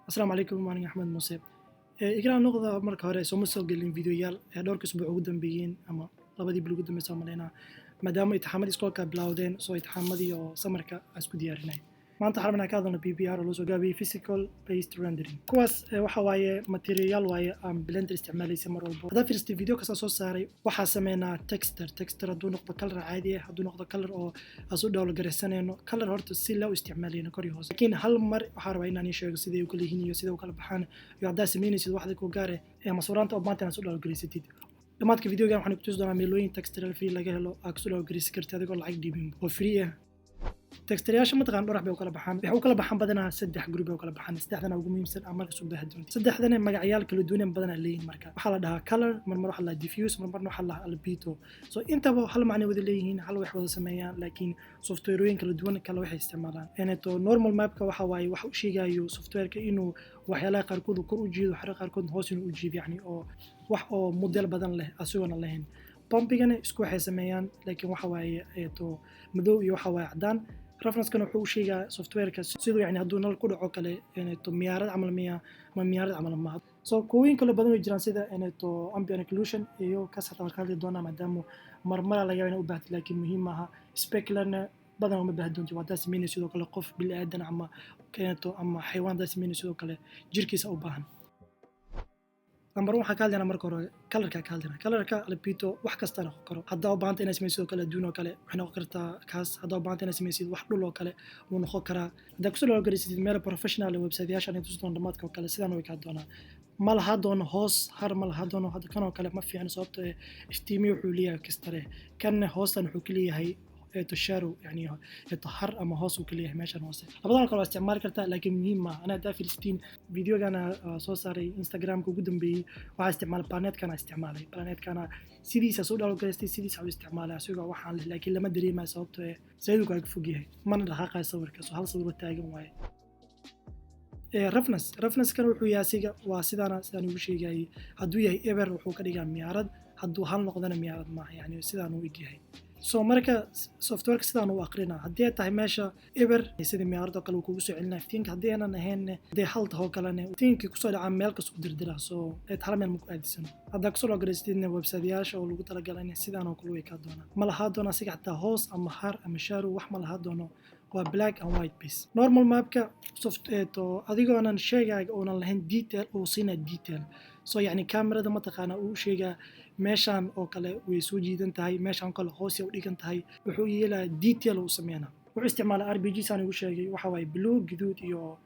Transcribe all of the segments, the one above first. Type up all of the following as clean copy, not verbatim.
Asalaamu calaykum, aniga Axmed Muuse. Igala noqda marka hore sooma soo gelin videoyaal ee dhowrka isbuuc ugu dambeeyeen ama 2dii bil ugu dambeysay malaynaa, maadaama imtixaamadii iskoolka bilowdeen. Soo imtixaamadii oo summerka aan isku diyaarinay. Maanta waxaan rabnaa ka hadalno PBR oo loo soo gaabiyey physical based rendering. Kuwaas waxa waaye material waaye aan Blender isticmaalaysa mar walbo. Haddaa fiirstay video kasta soo saaray, waxaa sameynaa texture. Texture hadduu noqdo color caadi ah, hadduu noqdo color oo aan soo download garaysanayno, color horta si loo isticmaalayno kor iyo hoos. Laakiin hal mar waxaa rabaa inaan ii sheego siday u kala yihiin iyo siday u kala baxaan iyo haddaa sameynaysid waxda ku gaare ama sawiraanta oo maanta inaad soo download garaysatid. Dhammaadka videogan waxaan ku tusi doonaa meelooyin texture free laga helo, aad kusoo download garaysan kartid adigoo lacag dhiibin oo free ah. Textureyaasha mataqaan dhowr bay u kala baxaan. Waxay u kala baxaan badanaa saddex group bay u kala baxaan. Saddexdana ugu muhiimsan ama markas u baahan doonto. Saddexdana magacyaal kala duwan badanaa leeyihin. Marka waxaa la dhahaa color, marmar waxaa la dhahaa diffuse, marmarna waxaa la dhahaa albedo. So intaba hal macno wada leeyihiin, hal wax wada sameeyaan, laakiin softwareooyin kala duwan kala waxay isticmaalaan. Eneto normal mapka waxa waaye wax u sheegayo softwareka inuu waxyaalaha qaarkood uu kor u jiido, waxyaalaha qaarkood hoos inuu u jiido, yacni oo wax oo model badan leh asigoona lahayn. Bumpigana isku waxay sameeyaan, laakiin waxa waaye eeto madow iyo waxa waaye cadaan. Roughnesskan wuxuu u sheegaa softwareka siduu, yani hadduu nal ku dhaco kale, eneto miyaarad camal miya ama miyaarad camal maaha. So kuwooyin kale badan way jiraan, sida eneto ambient occlusion iyo kaas hataa waan ka hadli doonaa, maadaama marmara laga yaaba inay u baahtid, laakiin muhiim maaha. Specularna badan uma baahi doontid, haddaa sameynaysid sidoo kale qof bili aadan ama keneto ama xayawaan, haddaa sameynaysid sidoo kale jirkiisa u baahan. Number one, waxaan ka hadlaynaa marka hore colorka ka hadlaynaa. Colorka albedo wax kasta noqon karo. Haddaa u baahanta inaad samaysid oo kale adduun oo kale, waxay noqon kartaa kaas. Haddaa u baahanta inaad samaysid wax dhul oo kale, wuu noqon karaa. Haddaa kusoo download meel professional website-yaasha ay tusi doon dhamaadka oo kale, sidaan way kaa doonaa. Ma laha doono hoos har, ma laha doono. Hadda kan oo kale ma fiicno, sababtoo eh iftiimiye wuxuu leeyahay kastare. Kanna hoostan wuxuu ka leeyahay eeto shadow, yani eeto har ama hoos uu ka leeyahay meeshan hoose. Labadan kale waa isticmaali kartaa, laakiin muhiim maaha. Ana haddaa fiirstiin videogana soo saaray Instagramka ugu dambeeyey, waxaa isticmaalay planetkana, isticmaalay planetkana sidiisa soo download garaystay, sidiisa u isticmaalay asigoo waxaan leh, laakiin lama dareemayo sababtoo eh saydu kaaga fog yahay, mana dhaqaaqayo sawirka. So hal sawir oo taagan waaye. Roughness, roughnesskan wuxuu yahay asiga waa sidaana sidaan ugu sheegayay. Hadduu yahay eber, wuxuu ka dhigaa miyaarad. Hadduu hal noqdana, miyaarad maaha, yani sidaan uu egyahay. So marka softwareka sidaan u aqrina, haddii ay tahay meesha eber, sida miyaarad oo kale uu kugu soo celinaya iftiinka. Haddii aanan ahayn, haddii hal taho kalene, iftiinkii kusoo dhacaa meel kasta u dirdira. So eed hal meel maku aadisano. Haddaa kusoo logaraystidna websiteyaasha oo lagu talagalay, sidaan oo kale way kaa doonaa. Ma lahaa doono asiga xataa hoos ama har ama shadow, wax ma lahaa doono. Waa black and white base. Normal mapka soft to adigoonan sheegaaga oonan lahayn detail uu siinaa detail. So yacni kamerada mataqaanaa uu sheegaa meeshaan oo kale way soo jiidan tahay, meeshaan oo kale hoos u dhigan tahay. Wuxuu yeelaa detail uu sameynaa. Wuxuu isticmaalaa RGB saan ugu sheegay, waxa waaye blue, guduud iyo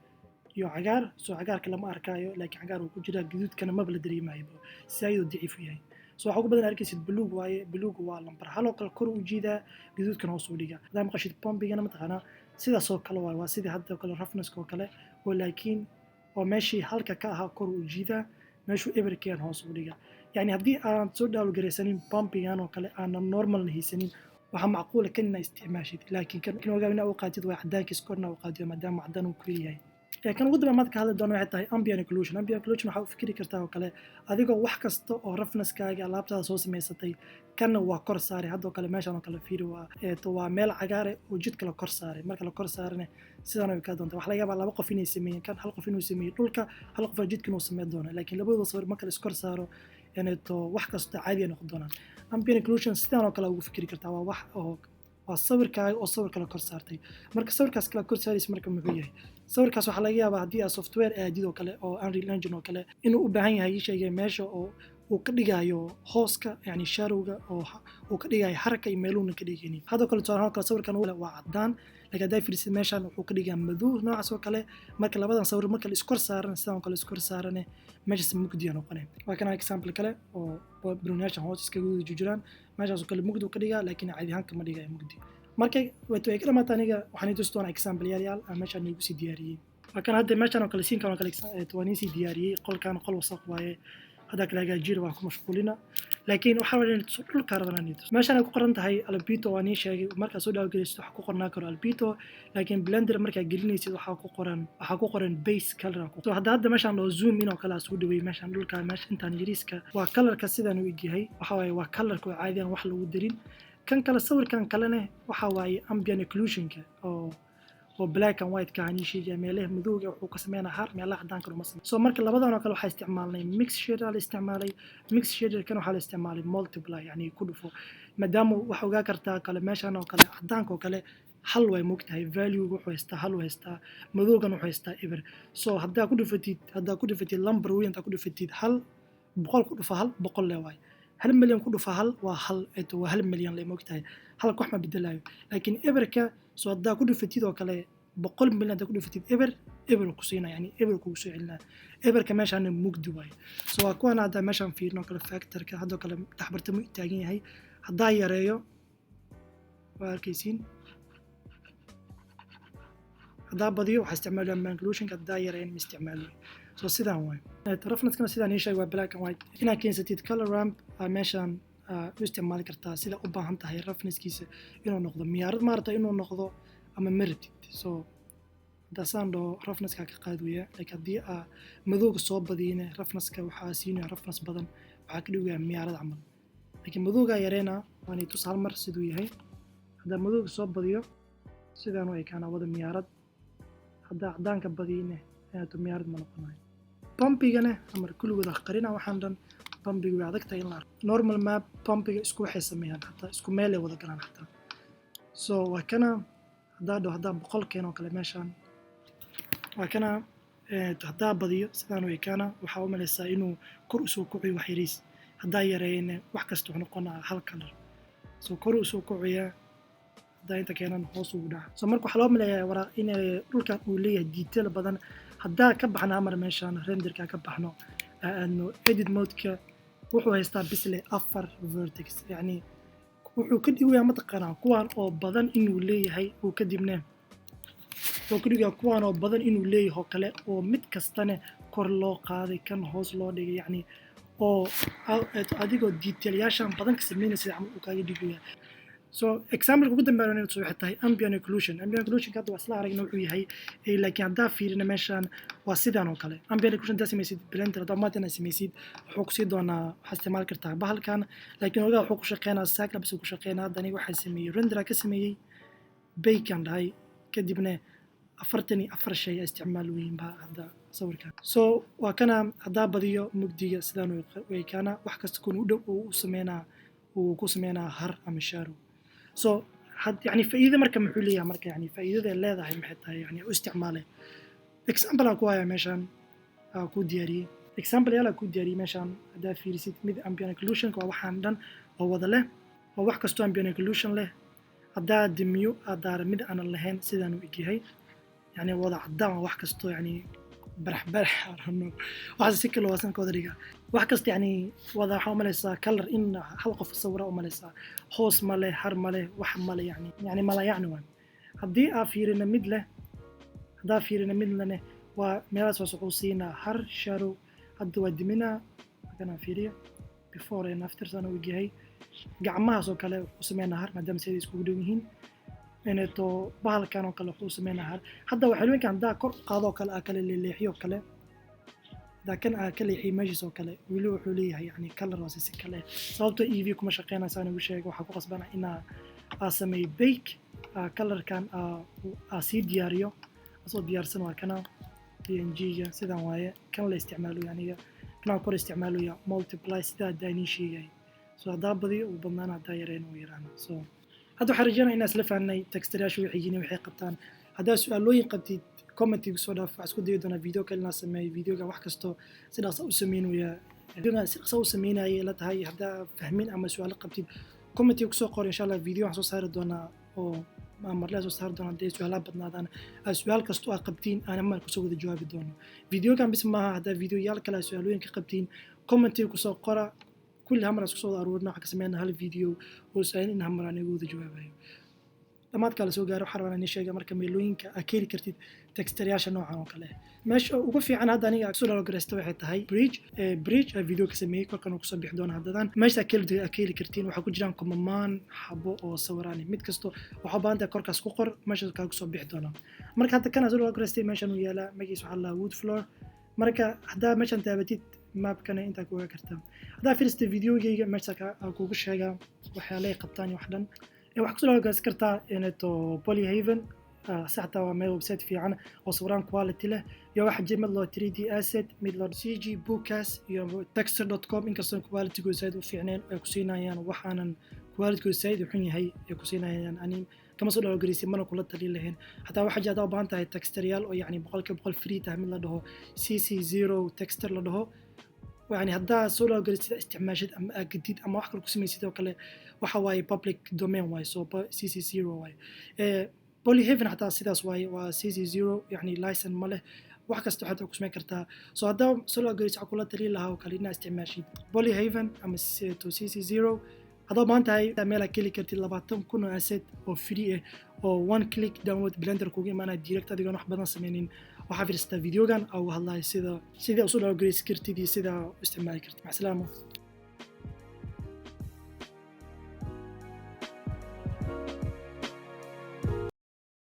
cagaar. So cagaarka lama arkaayo, laakiin cagaar uu ku jiraa. Guduudkana maba la dareemayo, si ayadoo daciif u yahay. So waxa ugu badan arkaysid buluug waaye. Buluug waa lambar hal oo kale kor u jiidaa, guduudkana hoos u dhigaa. Haddaa maqashid bumpigana, mataqaanaa sidaas oo kale waaye. Waa sidii hadda oo kale roughness oo kale oo, laakiin oo meeshii halka ka ahaa kor u jiidaa, meeshuu eberkean hoos u dhigaa. Yani haddii aanad soo download garaysanin bumpigan oo kale, aanan normalna haysanin, waxaa macquula kan inaa isticmaashid. Laakiin kan ogaa inaa u qaatid waa cadaankiis korna u qaatiyo, maadaama cadaan uu ku yahay. Kan ugu dambe maad ka hadli doono waxay tahay ambient occlusion. Ambient occlusion waxaa u fikiri kartaa oo kale adigoo wax kasta oo roughness-kaaga alaabtaada soo samaysatay, kanna waa kor saaray. Haddoo kale meeshan oo kale fiiri, waa eeto waa meel cagaare oo jidka la kor saaray. Marka la kor saarane, sidaan way kaa doonta. Waxaa laga yaabaa laba qof inay sameeyeen kan, hal qof inuu sameeyey dhulka, hal qof jidka inuu sameyn doono, laakiin labadooda sawir marka la iskor saaro, eeto wax kasta caadi ay noqon doonaan. Ambient occlusion sidaan oo kale ugu fikiri kartaa. Waa wax oo waa sawirkaaga oo sawir kale kor saartay. Marka sawirkaas kale kor saaraysa, marka muxuu yahay sawirkaas? Waxaa laga yaabaa haddii aad software aadid oo kale oo Unreal Engine oo kale, inuu u baahan yahay, ii sheegay, meesha oo uu ka dhigayo hooska, yani shadowga oo uu ka dhigayo haraka iyo meeluuna ka dhigaynin. Hadoo kale tusaale ahaan kale, sawirkan waa cadaan, laakiin haddaa fiirisid meeshan wuxuu ka dhigaa madow noocaas oo kale. Marka labadan sawir marka la iskor saaran, sidan oo kale iskor saarane, meeshaas mugdiya noqonay. Waa kana example kale oo brunyaashan hoos iskaga wada jiraan, meeshaas oo kale mugdi uu ka dhigaa, laakiin caadi ahaan kama dhigayo mugdi. Marka wato ay ka dhamaata, aniga waxaan ii tusi doonaa example yaal aan meeshaan iigu sii diyaariyey. Waa kan hadda meeshan oo kale, scenekan oo kale waan iisii diyaariyey. Qolkan qol wasaq waaye, haddaa kala hagaajira, waa ku mashquulina, laakiin waxaa rabaa inay tuso dhulka rabaa inay tuso. Meeshan ay ku qoran tahay albedo, waan ii sheegay. Markaa soo download gelaysid waxa ku qornaa karo albedo, laakiin Blender markaa gelinaysid waxaa ku qoran base color. So hadda meeshaan dhoo zoom in oo kale aa soo dhaweeyey meeshaan dhulka, meesha intaan yariiska waa colorka sidaan u egyahay. Waxa waaye waa colorka oo caadi aan wax lagu darin. Kan kale, sawirkan kalene, waxa waaye ambient occlusionka oo Oo black and white ka aan ii sheegaya, meelaha madowga wuxuu ka sameynaa har, meelaha caddaanka uma sameyn. So marka labadan oo kale waxaa isticmaalnay mix shader la isticmaalay. Mix shader kan waxaa la isticmaalay multiply, yani ku dhufo. Maadaama waxa ogaa kartaa kale meeshan oo kale caddaanka oo kale hal way mogtahay, value wuxuu haystaa hal uu haystaa, madowgan wuxuu haystaa eber. So haddaa ku dhufatid number weyn, haddaa ku dhufatid hal, 100 ku dhufa hal 100 le waay. 1 milyan ku dhufa hal waa hal, eto waa 1 milyan le, mogtahay? Hal wax ma bedelayo. Laakiin eberka, so haddaa ku dhufatid oo kale 100 milyan, haddaa ku dhufatid eber, eber ku siina, yani eber kugu soo celinaa. Eberka meeshaana mugdi waaye. So waa kuwan haddaa meeshaan fiirino kale factorka haddoo kale dhexbartamo taagan yahay. Haddaa yareeyo waa arkaysiin, haddaa badiyo waxaa isticmaalaya manclusionka, haddaa yareyn ma isticmaalayo. So sidaan waay. Roughness-kana sidaan ii sheegay waa black and white. Inaad keensatid color ramp aa meeshaan u isticmaali kartaa sida u baahan tahay roughness-kiisa inuu noqdo miyaarad maarata inuu noqdo ama ma rabtid. So haddaa saan dhaho roughness-ka ka qaadaya, like haddii aa madowga soo badiyina roughness-ka waxaa siinaya roughness badan, waxaa ka dhigaya miyaarad camal. Laakiin madowgaa yareyna waanay tus hal mar siduu yahay. Haddaa madowga soo badiyo sidaan u ekaanaa wada miyaarad. Haddaa caddaanka badiyina miyaarad ma noqonayo. Bumpigana amar kulligood qarina waxaan dhan. Bumpiga way adag tahay in la arko. Normal map, bumpiga isku waxay sameeyaan, xataa isku meelay wada galaan xataa. So waa kana haddaa dhaho, haddaa 100 keen oo kale meeshaan waa kana. Haddaa badiyo sidaan u ekaana, waxaa u malaysaa inuu kor usoo kociyo wax yariis. Haddaa yareeyana wax kasta wuxuu noqonaa hal color. So kor usoo kociyaa, haddaa inta keenan hoos ugu dhaca. So marka waxaa loo maleeyaa waraa in dhulkan uu leeyahay detail badan. Haddaa ka baxno amar meeshaan renderka ka baxno, aadno edit modeka, wuxuu haystaa bisle afar vertex. Yacni wuxuu ka dhigayaa mataqaanaa kuwan oo badan inuu leeyahay uu kadibna wuxuu ka dhigayaa kuwan oo badan inuu leeyahay oo kale, oo mid kastana kor loo qaaday, kan hoos loo dhigay, yacni oo adigoo detailyaashan badan ka sameynaysa camal uu kaaga dhigaya. So example ugu dambeeya waxay tahay ambient occlusion. Ambient occlusion hadda waa isla aragna wuxuu yahay, laakiin haddaa fiirina meeshan waa sidan oo kale. Ambient occlusion haddaa samaysid Blender, haddaa maad inaad samaysid, wuxuu kusii doonaa waxaa isticmaali kartaa bahalkan. Laakiin ogaa wuxuu ku shaqeynaa Cycles ku shaqeynaa. Hadda aniga waxaa sameeyey render ka sameeyey, bake aan dhahay, kadibna 44 shay isticmaal weyn baa hadda sawirkan. So waa kana haddaa badiyo mugdiga sidaan u ekaana, wax kasta kun u dhow uu u sameynaa, uu ku sameynaa har ama shadow. So had yani faa'iido marka muxuu leeyahay? Marka yani faa'iidada ay leedahay maxay tahay? Yani u isticmaalay example aan ku hayaa meeshaan aa ku diyaariyey, example yaal aan ku diyaariyey meeshaan. Haddaa fiirisid mid ambient occlusion waa waxaan dhan oo wada leh, oo wax kastoo ambient occlusion leh. Haddaa dimiyo aad daara mid aanan lahayn, sidaan u egyahay, yani wada cadaan waa wax kastoo, yani barax barax arano waxaas si kale waasan ka wada dhigaa wax kasta. Yani wada waxaa umalaysaa color in hal qof sawira umalaysaa, hoos male, har male, wax male, yani mala yacni waan. Haddii aa fiirina mid leh, haddaa fiirina mid lene, waa meelahaas hoos wuxuu siinaa har shadow. Hadda waa diminaa markanaan fiiriyo before and after saan u egyahay. Gacmahaas oo kale wuxuu sameynaa har maadaama siday iskugu dhow yihiin ineeto. Bahalkan oo kale wuxuu sameynaa har. Hadda waxyaalooyinkan haddaa kor u qaado oo kale aa kale leeleexiyo kale, haddaa kan aa ka leexiyo meeshiis oo kale, weli wuxuu leeyahay yani color hoose si kale. Sababtoo Eevee kuma shaqeynaya saan ugu sheegay, waxaa ku qasbana inaa aa sameeyo bake, aa colorkan aa sii diyaariyo asoo diyaarsan. Waa kana PNG-ga sidan waaye. Kan la isticmaalayo aniga kanaan kor isticmaalaya multiply sidaa haddaa inii sheegay. So haddaa badiyo uu badnaana, haddaa yareyn uu yaraana. So hadda waxaan rajeynaya inaan isla fahnay textureyaashu waxay yihiin, waxay qabtaan. Haddaa su-aalooyin qabtid commentiga soo dhaaf. Waxaan isku dayi doonaa video kale inaan sameeyo. Videoga wax kasto si dhaqsa u sameynaya, videoga si dhaqsa u sameynaya la tahay. Haddaa fahmin ama su-aalo qabtid commentiga kusoo qor. Insha Allah video waxaan soo saari doonaa oo marle soo saari doona hadday su-aalaha badnaadaan. Su-aal kasto aad qabtiin aan mar kusoo wada jawaabi doono. Videogan bis maaha, haddaa videoyaal kale aad su-aalooyin ka qabtiin commentiga kusoo qora. Kulli hamar aan isku soo wada aruurina, waxaan ka sameynaa hal video oo su-aal in hamar aan igu wada jawaabayo. Dhamaadkaa la soo gaaro, waxaan rabaa inaan sheega marka meelooyinka aad ka heli kartid textureyaasha noocan oo kale. Meesha ugu fiican hadda aniga soo download waxay tahay Bridge. Bridge aa video ka sameeyey, korkan uu kusoo bixi doona haddadan. Meesha aad ka heli kartiin waxaa ku jiraan kumamaan xabo oo sawiraan. Mid kasto waxaa u baahan tahay korkaas ku qor, meeshaas kaaga soo bixi doona. Marka hadda kan aan soo download meeshan uu yaalaa, magaciisa waxaa la wood floor. Marka haddaa meeshan taabatid mapkana intaa ku ogaa kartaa. Haddaa fiirista videogeyga meesha kugu sheegaa waxyaalahay qabtaan iyo wax dhan. Waxaa kusoo download kartaa ineto Polyhaven. Saxta waa meel website fiican oo sawiraan quality leh. Iyo waxaa jira mid loo 3D asset, mid loo CG Bookcast iyo texture.com, inkastoo quality-gooda saaid u fiicneen ay ku siinayaan, waxaanan quality-gooda saaid u xun yahay ay ku siinayaan. Ani kama soo download gareysin, mana kula tali lahayn. Xataa waxaa jira, haddaa u baahan tahay texture-yaal oo yacni 100% free tahay, mid la dhaho CC0 texture la dhaho. Yani haddaa soo download gareysid, isticmaashid ama aad gadid ama wax kale ku samaysid oo kale, waxa waaye public domain waaye. So CC0 waaye. Polyhaven xataa sidaas waaye, waa CC0, yani license ma leh, wax kasta waxaad ku samayn kartaa. So haddaa soo download gareysid, waxaa kula tali lahaa oo kale inaad isticmaashid Polyhaven ama to CC0. Haddaa u baahan tahay meel aad keli kartid 20,000 oo asset oo free ah oo one click download Blender kuga imaanaya direct adigoon wax badan sameynin, waxaa fiirsataa videogan aa uga hadlaya sida usoo download gareysi kartid iyo sida u isticmaali kartid. Macasalaamo.